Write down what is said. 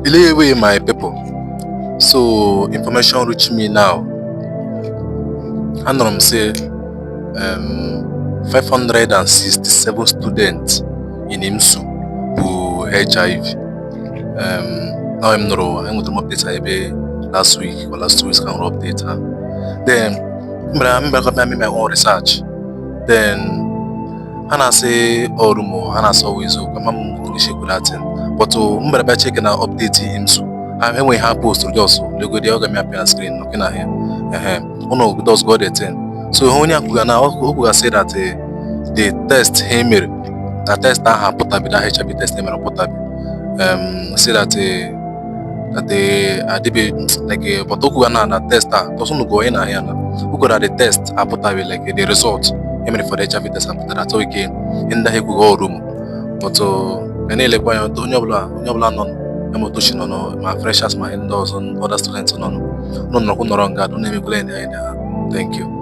Believe my people. So information reach me now. Anụrụ m sị 567 students in IMSU bụ HIV. Now m nụrụ, enwetara m update ha ebe last week or last 2 weeks ka m nụrụ update ha. Then m bịara bịa my own research. Then ha na-asị ọ rumor, ha na-asị ọ wụ eziokwu, ama m otu esi ekwu that thing. But m bịara bịa check na update IMSU ha enweghị ha post, just legodi ọ ga-eme appear na screen okay na here. Ehe, unu just go the thing. So onye a kwuga na o kwuga say that the test ha mere na test ahụ apụtabe, that HIV test e mere apụtabe, say that adịbe like but o kwuga na test a because unu go onye na ahịa na o kwuru na the test apụtabe, like the result e mere for the HIV test apụtara atọ ike ndị ahụ ekwughị ọ rumor. But ga na-elekwa anya onye ọbụla nọ ya ma otochi nọ nọ ma freshers ma ndị ọzọ, other students nọ nọ nọrọ nga unu emekwala ya na thank you.